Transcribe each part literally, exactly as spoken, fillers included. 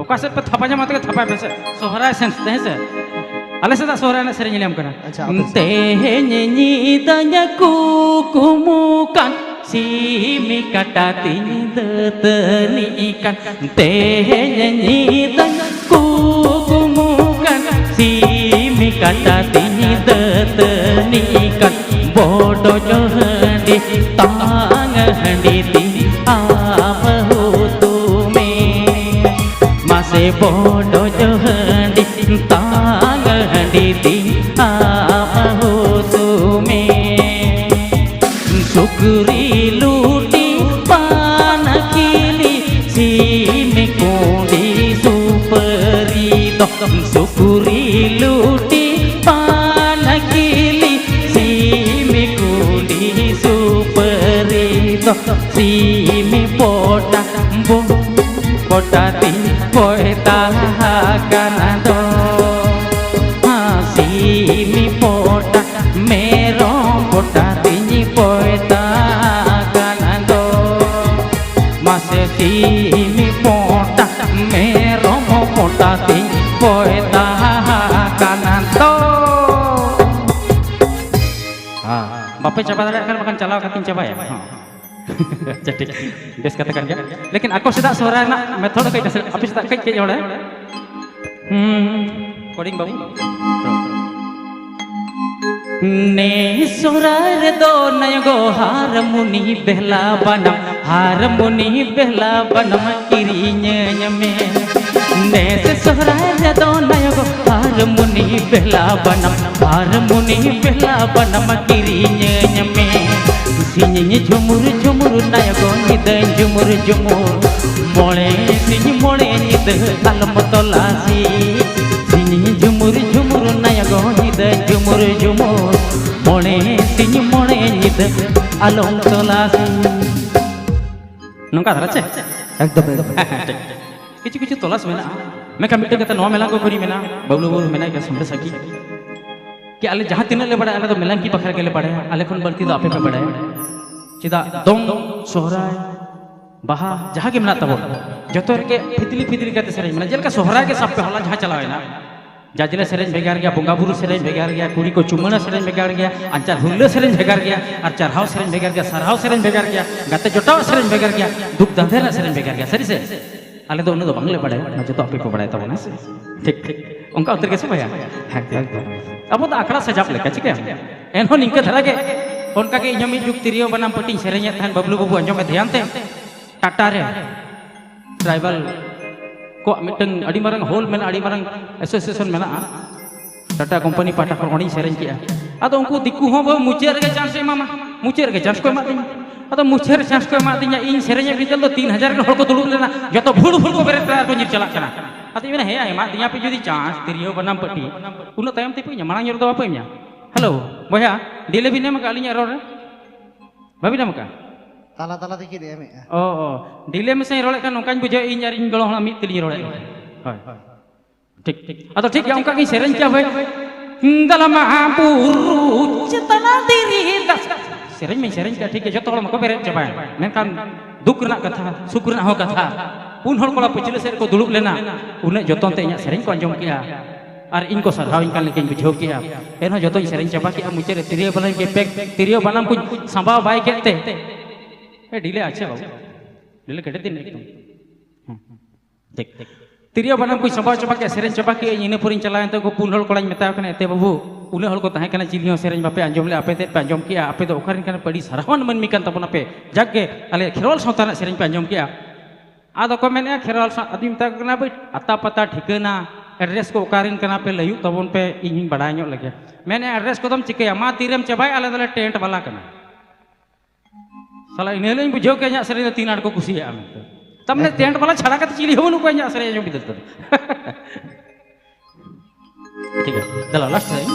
ᱚᱠᱟ ᱥᱮᱫ ᱯᱮ ᱛᱷᱟᱯᱟ ᱧᱟᱢᱟ ᱛᱮᱜᱮ ᱛᱷᱟᱯᱟᱭ ᱯᱮ ᱥᱮ, ᱥᱚᱦᱨᱟᱭ ᱥᱮᱱ ᱛᱮ, ᱦᱮᱸ ᱥᱮ? ᱟᱞᱮ ᱥᱮᱫᱟᱜ ᱥᱚᱦᱨᱟᱭ ᱮᱱᱮᱡ ᱥᱮᱨᱮᱧ ᱞᱟᱹᱭᱟᱢ ᱠᱟᱱᱟ᱾ ᱟᱪᱪᱷᱟ, ᱟᱯᱮ ᱥᱮᱫ᱾ ᱛᱮᱦᱮᱧ ᱧᱤᱫᱟᱹᱧ ᱠᱩᱠᱢᱩ ᱠᱟᱱ, ᱥᱤᱢᱤ ᱠᱟᱴᱟ ᱛᱤᱧ ᱫᱟᱹᱛᱟᱹᱱᱤ ᱠᱟᱱ᱾ ᱛᱮᱦᱮᱧ ᱧᱤᱫᱟᱹᱧ ᱠᱩᱠᱢᱩ ᱠᱟᱱ, ᱥᱤᱢᱤ ᱠᱟᱴᱟ ᱛᱤᱧ ᱫᱟᱹᱛᱟᱹᱱᱤ ᱠᱟᱱ᱾ ᱵᱚᱰᱚᱡ ᱦᱟᱺᱰᱤ ᱛᱟᱝ ᱦᱟᱺᱰᱤ ᱛᱤᱧ ᱟᱢ ᱦᱩᱛᱩᱢᱮ᱾ ᱢᱟᱥᱮ ᱵᱚᱰᱚᱡ ᱦᱟᱺᱰᱤ ᱛᱟᱝ ᱦᱟᱺᱰᱤ ᱛᱤᱧ ᱟᱢ ᱦᱩᱛᱩᱢᱮ᱾ ᱥᱩᱠᱨᱤ ᱞᱩᱴᱤ ᱯᱟᱱ ᱠᱤᱞᱤ ᱥᱤᱢ ᱠᱩᱸᱰᱤ ᱥᱩᱯᱟᱹᱨᱤ ᱫᱚ᱾ ᱥᱩᱠᱨᱤ ᱞᱩᱴᱤ ᱯᱟᱱ ᱠᱤᱞᱤ ᱥᱤᱢ ᱠᱩᱸᱰᱤ ᱥᱩᱯᱟᱹᱨᱤ ᱫᱚ᱾ ᱥᱤᱢ ᱯᱚᱴᱟ ᱵᱚ ᱯᱚᱴᱟ ᱛᱤᱧ ᱯᱚᱭᱛᱟ ᱟᱠᱟᱱ ᱫᱚ᱾ ᱥᱤᱢ ᱯᱚᱴᱟ ᱢᱮᱨᱚᱢ ᱯᱚᱴᱟ ᱛᱤᱧ ᱯᱚᱭᱛᱟ ᱟᱠᱟᱱ ᱫᱚ᱾ ᱢᱟᱥᱮ ᱥᱤᱢ ᱯᱚᱴᱟ ᱢᱮᱨᱚᱢ ᱯᱚᱴᱟ ᱛᱤᱧ ᱯᱚᱭᱛᱟ ᱟᱠᱟᱱ ᱫᱚ᱾ ᱦᱮᱸ, ᱵᱟᱯᱮ ᱪᱟᱵᱟ ᱫᱟᱲᱮᱭᱟᱜ ᱠᱷᱟᱱ ᱵᱟᱠᱷᱟᱱ ᱪᱟᱞᱟᱣ ᱠᱟᱛᱮᱧ ᱪᱟᱵᱟᱭᱟ᱾ ᱦᱮᱸ᱾ ᱟᱪᱪᱷᱟ, ᱴᱷᱤᱠ, ᱵᱮᱥ ᱠᱟᱛᱷᱟ ᱠᱟᱱ ᱜᱮᱭᱟ᱾ ᱞᱮᱠᱤᱱ ᱟᱠᱚ ᱥᱮᱫᱟᱜ ᱥᱚᱦᱨᱟᱭ ᱨᱮᱱᱟᱜ method ᱠᱟᱹᱡ ᱱᱟᱥᱮ ᱟᱯᱮ ᱥᱮᱫᱟᱜ ᱠᱟᱹᱡ ᱠᱟᱹᱡ ᱚᱸᱰᱮ᱾ ᱦᱩᱸ, ᱠᱚᱰᱤᱝ ᱵᱟᱹᱵᱩ᱾ ᱱᱮ ᱥᱚᱦᱨᱟᱭ ᱨᱮᱫᱚ ᱱᱟᱭᱚᱜᱚ ᱦᱟᱨᱢᱩᱱᱤ ᱵᱮᱦᱞᱟ ᱵᱟᱱᱟᱢ, ᱦᱟᱨᱢᱩᱱᱤ ᱵᱮᱦᱞᱟ ᱵᱟᱱᱟᱢ ᱠᱤᱨᱤᱧᱟᱹᱧ ᱢᱮ᱾ ᱱᱮᱥ ᱥᱚᱦᱨᱟᱭ ᱨᱮᱫᱚ ᱱᱟᱭᱚᱜᱚ ᱦᱟᱨᱢᱩᱱᱤ ᱵᱮᱦᱞᱟ ᱵᱟᱱᱟᱢ, ᱦᱟᱨᱢᱩᱱᱤ ᱵᱮᱦᱞᱟ ᱵᱟᱱᱟᱢ ᱠᱤᱨᱤᱧᱟᱹᱧ ᱢᱮ᱾ ᱥᱤᱧ ᱡᱷᱩᱢᱩᱨ ᱡᱷᱩᱢᱩᱨ ᱱᱟᱭᱚᱜᱚ ᱧᱤᱫᱟᱹ ᱡᱷᱩᱢᱩᱨ ᱡᱷᱩᱢᱩᱨ, ᱢᱚᱬᱮ ᱥᱤᱧ ᱢᱚᱬᱮ ᱧᱤᱫᱟᱹ ᱟᱞᱚᱢ ᱛᱚᱞᱟᱥᱤ᱾ ᱥᱤᱧ ᱡᱷᱩᱢᱩᱨ ᱡᱷᱩᱢᱩᱨ ᱱᱟᱭᱚᱜᱚ ᱧᱤᱫᱟᱹ ᱡᱷᱩᱢᱩᱨ ᱡᱷᱩᱢᱩᱨ, ᱢᱚᱬᱮ ᱥᱤᱧ ᱢᱚᱬᱮ ᱧᱤᱫᱟᱹ ᱟᱞᱚᱢ ᱛᱚᱞᱟᱥᱤ᱾ ᱱᱚᱝᱠᱟ ᱫᱷᱟᱨᱟ ᱪᱮ? ᱮᱠᱫᱚᱢ, ᱮᱠᱫᱚᱢ᱾ ᱴᱷᱤᱠ᱾ ᱠᱤᱪᱷᱩ ᱠᱤᱪᱷᱩ ᱛᱚᱞᱟᱥ ᱢᱮᱱᱟᱜᱼᱟ, ᱢᱮᱱᱠᱷᱟᱱ ᱢᱤᱫᱴᱟᱝ ᱠᱟᱛᱷᱟ ᱱᱚᱣᱟ ᱢᱮᱞᱟ ᱠᱚ ᱠᱩᱨᱤ ᱢᱮᱱᱟᱜᱼᱟ, ᱵᱟᱵᱞᱩ ᱵᱟᱵᱩ ᱢᱮᱱᱟᱭ ᱜᱮᱭᱟ ᱥᱟᱢᱰᱮ ᱥᱟᱹᱠᱤ, ᱠᱤ ᱟᱞᱮ ᱡᱟᱦᱟᱸ ᱛᱤᱱᱟᱹᱜ ᱞᱮ ᱵᱟᱲᱟᱭᱟ, ᱟᱞᱮ ᱫᱚ ᱢᱮᱞᱟᱝᱠᱤ ᱵᱟᱠᱷᱨᱟ ᱜᱮᱞᱮ ᱵᱟᱲᱟᱭᱟ, ᱟᱞᱮ ᱠᱷᱚᱱ ᱵᱟᱹᱲᱛᱤ ᱫᱚ ᱟᱯᱮ ᱯᱮ ᱵᱟᱲᱟᱭᱟ᱾ ᱪᱮᱫᱟᱜ ᱫᱚᱝ, ᱥᱚᱦᱨᱟᱭ, ᱵᱟᱦᱟ ᱡᱟᱦᱟᱸ ᱜᱮ ᱢᱮᱱᱟᱜ ᱛᱟᱵᱚᱱ, ᱡᱚᱛᱚ ᱨᱮᱜᱮ ᱯᱷᱤᱛᱞᱤ ᱯᱷᱤᱛᱞᱤ ᱠᱟᱛᱮ ᱥᱮᱨᱮᱧ ᱢᱮᱱᱟᱜᱼᱟ᱾ ᱡᱮᱞᱮᱠᱟ ᱥᱚᱦᱨᱟᱭ ᱜᱮ ᱥᱟᱵ ᱯᱮ, ᱦᱚᱞᱟ ᱡᱟᱦᱟᱸ ᱪᱟᱞᱟᱣ ᱮᱱᱟ, ᱡᱟᱡᱽᱞᱮ ᱥᱮᱨᱮᱧ ᱵᱷᱮᱜᱟᱨ ᱜᱮᱭᱟ, ᱵᱚᱸᱜᱟ ᱵᱩᱨᱩ ᱥᱮᱨᱮᱧ ᱵᱷᱮᱜᱟᱨ ᱜᱮᱭᱟ, ᱠᱩᱲᱤ ᱠᱚ ᱪᱩᱢᱟᱹᱲᱟ ᱥᱮᱨᱮᱧ ᱵᱷᱮᱜᱟᱨ ᱜᱮᱭᱟ, ᱟᱧᱪᱟᱨ ᱦᱩᱞᱞᱟᱹ ᱥᱮᱨᱮᱧ ᱵᱷᱮᱜᱟᱨ ᱜᱮᱭᱟ, ᱟᱨ ᱪᱟᱨᱦᱟᱣ ᱥᱮᱨᱮᱧ ᱵᱷᱮᱜᱟᱨ ᱜᱮᱭᱟ, ᱥᱟᱨᱦᱟᱣ ᱥᱮᱨᱮᱧ ᱵᱷᱮᱜᱟᱨ ᱜᱮᱭᱟ, ᱜᱟᱛᱮ ᱡᱚᱴᱟᱣᱟᱜ ᱥᱮᱨᱮᱧ ᱵᱷᱮᱜᱟᱨ ᱜᱮᱭᱟ, ᱫᱩᱠ ᱫᱟᱸᱫᱮ ᱨᱮᱱᱟᱜ ᱥᱮᱨᱮᱧ ᱵᱷᱮᱜᱟᱨ ᱜᱮᱭᱟ᱾ ᱥᱟᱹᱨᱤ ᱥᱮ? ᱟᱞᱮ ᱫᱚ ᱩᱱᱟᱹᱜ ᱫᱚ ᱵᱟᱝᱞᱮ ᱵᱟᱲᱟᱭᱟ, ᱚᱱᱟ ᱡᱚᱛᱚ ᱟᱯᱮ ᱯᱮ ᱵᱟᱲᱟᱭ ᱛᱟᱵᱚᱱᱟ, ᱦᱮᱸ ᱥᱮ? ᱴᱷᱤᱠ, ᱴᱷᱤᱠ᱾ ᱚᱱᱠᱟ ᱩᱛᱟᱹᱨ ᱜᱮ ᱥᱮ ᱵᱚᱭᱦᱟ? ᱦᱮᱸ, ᱮᱠᱫᱚᱢ᱾ ᱟᱵᱚ ᱫᱚ ᱟᱠᱷᱲᱟ ᱥᱟᱡᱟᱣ ᱞᱮᱠᱟ, ᱪᱤᱠᱟᱹᱭᱟᱢ? ᱮᱱᱦᱚᱸ ᱱᱤᱝᱠᱟᱹ ᱫᱷᱟᱨᱟ ᱜᱮ, ᱚᱱᱠᱟ ᱜᱮ ᱤᱧ ᱦᱚᱸ ᱢᱤᱫ ᱡᱩᱜᱽ ᱛᱤᱨᱭᱳ ᱵᱟᱱᱟᱢ ᱯᱟᱹᱴᱤᱧ ᱥᱮᱨᱮᱧᱮᱫ ᱛᱟᱦᱮᱸᱫ, ᱵᱟᱵᱞᱩ ᱵᱟᱹᱵᱩ ᱟᱸᱡᱚᱢ ᱢᱮ ᱫᱷᱮᱭᱟᱱ ᱛᱮ᱾ ᱴᱟᱴᱟ ᱨᱮ ᱴᱨᱟᱭᱵᱟᱞ ᱠᱚᱣᱟᱜ ᱢᱤᱫᱴᱟᱝ ᱟᱹᱰᱤ ᱢᱟᱨᱟᱝ ᱦᱚᱞ ᱢᱮᱱᱟᱜᱼᱟ, ᱟᱹᱰᱤ ᱢᱟᱨᱟᱝ ᱮᱥᱳᱥᱤᱭᱮᱥᱚᱱ ᱢᱮᱱᱟᱜᱼᱟ, ᱴᱟᱴᱟ ᱠᱳᱢᱯᱟᱱᱤ ᱯᱟᱦᱴᱟ ᱠᱷᱚᱱ ᱚᱸᱰᱮᱧ ᱥᱮᱨᱮᱧ ᱠᱮᱜᱼᱟ᱾ ᱟᱫᱚ ᱩᱱᱠᱩ ᱫᱤᱠᱩ ᱦᱚᱸ ᱵᱟᱹᱵᱩ ᱢᱩᱪᱟᱹᱫ ᱨᱮᱜᱮ ᱪᱟᱱᱥ ᱮ ᱮᱢᱟᱢᱟ, ᱢᱩᱪᱟᱹᱫ ᱨᱮᱜᱮ ᱪᱟᱱᱥ ᱠᱚ ᱮᱢᱟᱫᱤᱧᱟ᱾ ᱟᱫᱚ ᱢᱩᱪᱟᱹᱫ ᱨᱮ ᱪᱟᱱᱥ ᱠᱚ ᱮᱢᱟᱫᱤᱧᱟ, ᱤᱧ ᱥᱮᱨᱮᱧᱮᱫ ᱵᱤᱫᱟᱹᱞ ᱫᱚ ᱛᱤᱱ ᱦᱟᱡᱟᱨ ᱜᱟᱱ ᱦᱚᱲ ᱠᱚ ᱫᱩᱲᱩᱵ ᱞᱮᱱᱟ, ᱡᱚᱛᱚ ᱵᱷᱩᱲ ᱵᱷᱩᱲ ᱠᱚ ᱵᱮᱨᱮᱫ ᱠᱟᱱᱟ ᱟᱨ ᱠᱚ ᱧᱤᱨ ᱪᱟᱞᱟᱜ ᱠᱟᱱᱟ᱾ ᱟᱫᱚ ᱤᱧ ᱢᱮᱱᱟ, ᱦᱮᱸ, ᱮᱢᱟᱫᱤᱧᱟ ᱯᱮ ᱡᱩᱫᱤ ᱪᱟᱱᱥ, ᱛᱤᱨᱭᱳ ᱵᱟᱱᱟᱢ ᱯᱟᱹᱴᱤ, ᱩᱱᱟᱹᱜ ᱛᱟᱭᱚᱢ ᱛᱮᱯᱮ ᱤᱧᱟ, ᱢᱟᱲᱟᱝ ᱧᱚᱜ ᱨᱮᱫᱚ ᱵᱟᱯᱮ ᱤᱧᱟ᱾ ᱦᱮᱞᱳ ᱵᱚᱭᱦᱟ, ᱰᱤᱞᱮ ᱵᱤᱱ ᱮᱢ ᱟᱠᱟᱫ ᱟᱹᱞᱤᱧᱟᱜ ᱨᱚᱲ ᱨᱮ? ᱵᱟᱹᱵᱤᱱ ᱮᱢ ᱟᱠᱟᱫ? ᱛᱟᱞᱟ ᱛᱟᱞᱟ ᱛᱮ ᱪᱮᱫ ᱮ ᱮᱢᱮᱫᱼᱟ? ᱚ, ᱚ, ᱰᱤᱞᱮ ᱢᱮᱥᱟᱧ ᱨᱚᱲᱮᱫ ᱠᱷᱟᱱ ᱱᱚᱝᱠᱟᱧ ᱵᱩᱡᱷᱟᱹᱣ, ᱤᱧ ᱟᱨ ᱤᱧ ᱜᱚᱲᱚᱢ ᱦᱟᱲᱟᱢ ᱢᱤᱫ ᱛᱮᱞᱤᱧ ᱨᱚᱲᱮᱫ ᱠᱟᱱᱟ᱾ ᱦᱳᱭ, ᱦᱳᱭ᱾ ᱴᱷᱤᱠ, ᱴᱷᱤᱠ᱾ ᱟᱫᱚ ᱴᱷᱤᱠ ᱜᱮᱭᱟ, ᱚᱱᱠᱟ ᱜᱤᱧ ᱥᱮᱨᱮᱧ ᱠᱮᱭᱟ ᱵᱷᱟᱹᱭ᱾ ᱫᱟᱞᱟ ᱢᱟ ᱵᱩᱨᱩ ᱪᱮᱛᱟᱱᱟ ᱫᱤᱨᱤ ᱫᱟᱥ-, ᱥᱮᱨᱮᱧ ᱢᱟᱧ ᱥᱮᱨᱮᱧ ᱠᱮᱭᱟ, ᱴᱷᱤᱠ ᱜᱮᱭᱟ, ᱡᱚᱛᱚ ᱦᱚᱲ ᱢᱟᱠᱚ ᱵᱮᱨᱮᱫ ᱪᱟᱵᱟᱭᱮᱱ᱾ ᱢᱮᱱᱠᱷᱟᱱ ᱫᱩᱠ ᱨᱮᱱᱟᱜ ᱠᱟᱛᱷᱟ, ᱥᱩᱠ ᱨᱮᱱᱟᱜ ᱦᱚᱸ ᱠᱟᱛᱷᱟ, ᱯᱩᱱ ᱦᱚᱲ ᱠᱚᱲᱟ ᱯᱟᱹᱪᱷᱞᱟᱹ ᱥᱮᱫ ᱨᱮᱠᱚ ᱫᱩᱲᱩᱵ ᱞᱮᱱᱟ, ᱩᱱᱟᱹᱜ ᱡᱚᱛᱚᱱ ᱛᱮ ᱤᱧᱟᱹᱜ ᱥᱮᱨᱮᱧ ᱠᱚ ᱟᱸᱡᱚᱢ ᱠᱮᱜᱼᱟ᱾ ᱟᱨ ᱤᱧ ᱠᱚ ᱥᱟᱨᱦᱟᱣᱤᱧ ᱠᱟᱱ ᱞᱮᱠᱟᱧ ᱵᱩᱡᱷᱟᱹᱣ ᱠᱮᱜᱼᱟ᱾ ᱮᱱᱦᱚᱸ ᱡᱚᱛᱚᱧ ᱥᱮᱨᱮᱧ ᱪᱟᱵᱟ ᱠᱮᱜᱼᱟ, ᱢᱩᱪᱟᱹᱫ ᱨᱮ ᱛᱤᱨᱭᱳ ᱵᱟᱱᱟᱢ ᱠᱚ ᱯᱮᱠ, ᱛᱤᱨᱭᱳ ᱵᱟᱱᱟᱢ ᱠᱚᱧ ᱥᱟᱸᱵᱟᱣ ᱵᱟᱭ ᱠᱮᱫ ᱛᱮ, ᱮ, ᱰᱤᱞᱮ ᱟᱪᱪᱷᱟ ᱵᱟᱵᱩ, ᱰᱤᱞᱮ ᱠᱟᱹᱴᱤᱡ ᱫᱤᱱ ᱮᱠᱫᱚᱢ᱾ ᱦᱮᱸ, ᱦᱮᱸ᱾ ᱴᱷᱤᱠ, ᱴᱷᱤᱠ᱾ ᱛᱤᱨᱭᱳ ᱵᱟᱱᱟᱢ ᱠᱚᱧ ᱥᱟᱸᱵᱟᱣ ᱪᱟᱵᱟ ᱠᱮᱜᱼᱟ, ᱥᱮᱨᱮᱧ ᱪᱟᱵᱟ ᱠᱮᱜᱼᱟᱹᱧ, ᱤᱱᱟᱹ ᱯᱚᱨᱮᱧ ᱪᱟᱞᱟᱣᱮᱱ ᱛᱮ ᱩᱱᱠᱩ ᱯᱩᱱ ᱦᱚᱲ ᱠᱚᱲᱟᱧ ᱢᱮᱛᱟᱣ ᱠᱟᱱᱟ, "ᱮᱛᱮ ᱵᱟᱹᱵᱩ, ᱩᱱᱟᱹᱜ ᱦᱚᱲ ᱠᱚ ᱛᱟᱦᱮᱸ ᱠᱟᱱᱟ, ᱪᱤᱞᱤ ᱦᱚᱸ ᱥᱮᱨᱮᱧ ᱵᱟᱯᱮ ᱟᱸᱡᱚᱢ ᱞᱮᱜᱼᱟ, ᱟᱯᱮ ᱛᱮᱫ ᱯᱮ ᱟᱸᱡᱚᱢ ᱠᱮᱜᱼᱟ, ᱟᱯᱮ ᱫᱚ ᱚᱠᱟ ᱨᱮᱱ ᱠᱟᱱᱟ ᱯᱮ, ᱟᱹᱰᱤ ᱥᱟᱨᱦᱟᱣᱟᱱ ᱢᱟᱹᱱᱢᱤ ᱠᱟᱱ ᱛᱟᱵᱚᱱᱟᱯᱮ, ᱡᱟᱠ ᱜᱮ ᱟᱞᱮ ᱠᱷᱮᱨᱣᱟᱞ ᱥᱟᱶᱛᱟ ᱨᱮᱱᱟᱜ ᱥᱮᱨᱮᱧ ᱯᱮ ᱟᱸᱡᱚᱢ ᱠᱮᱜᱼᱟ?" ᱟᱫᱚ ᱠᱚ ᱢᱮᱱᱮᱜᱼᱟ, ᱠᱷᱮᱨᱣᱟᱞ ᱥᱟᱶ-, ᱟᱫᱚᱧ ᱢᱮᱛᱟ ᱠᱚ ᱠᱟᱱᱟ, "ᱵᱟᱹᱭ, ᱟᱛᱟ ᱯᱟᱛᱟ ᱴᱷᱤᱠᱟᱹᱱᱟ, ᱮᱰᱨᱮᱥ ᱠᱚ ᱚᱠᱟ ᱨᱮᱱ ᱠᱟᱱᱟ ᱯᱮ, ᱞᱟᱹᱭᱩᱜ ᱛᱟᱵᱚᱱ ᱯᱮ, ᱤᱧ ᱦᱚᱸᱧ ᱵᱟᱲᱟᱭ ᱧᱚᱜ ᱞᱮᱜᱮ᱾" ᱢᱮᱱᱮᱜᱼᱟ, "ᱮᱰᱨᱮᱥ ᱠᱚᱫᱚᱢ ᱪᱤᱠᱟᱹᱭᱟ? ᱢᱟ ᱛᱤᱨᱮᱢ ᱪᱟᱵᱟᱭᱟ, ᱟᱞᱮ ᱫᱚᱞᱮ ᱴᱮᱱᱴ ᱵᱟᱞᱟ ᱠᱟᱱᱟ᱾" ᱥᱟᱞᱟ, ᱤᱱᱟᱹ ᱦᱤᱞᱳᱜ ᱤᱧ ᱵᱩᱡᱷᱟᱹᱣ ᱠᱮᱜᱼᱟ, ᱤᱧᱟᱹᱜ ᱥᱮᱨᱮᱧ ᱫᱚ ᱛᱤᱱ ᱟᱸᱴ ᱠᱚ ᱠᱩᱥᱤᱭᱟᱜᱼᱟ ᱢᱮᱱᱛᱮ᱾ ᱛᱟᱨ ᱢᱟᱱᱮ, ᱮᱠᱫᱚᱢ᱾ ᱴᱮᱱᱴ ᱵᱟᱞᱟ ᱪᱷᱟᱲᱟ ᱠᱟᱛᱮ ᱪᱤᱞᱤ ᱦᱚᱸ ᱵᱟᱹᱱᱩᱜ ᱠᱚᱣᱟ ᱤᱧᱟᱹᱜ ᱥᱮᱨᱮᱧ ᱟᱸᱡᱚᱢ ᱵᱤᱫᱟᱹᱞ ᱛᱮᱫᱚ᱾ ᱴᱷᱤᱠ ᱜᱮᱭᱟ, ᱫᱮᱞᱟ, ᱞᱟᱥᱴ ᱥᱮᱨᱮᱧ᱾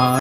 ᱟᱨ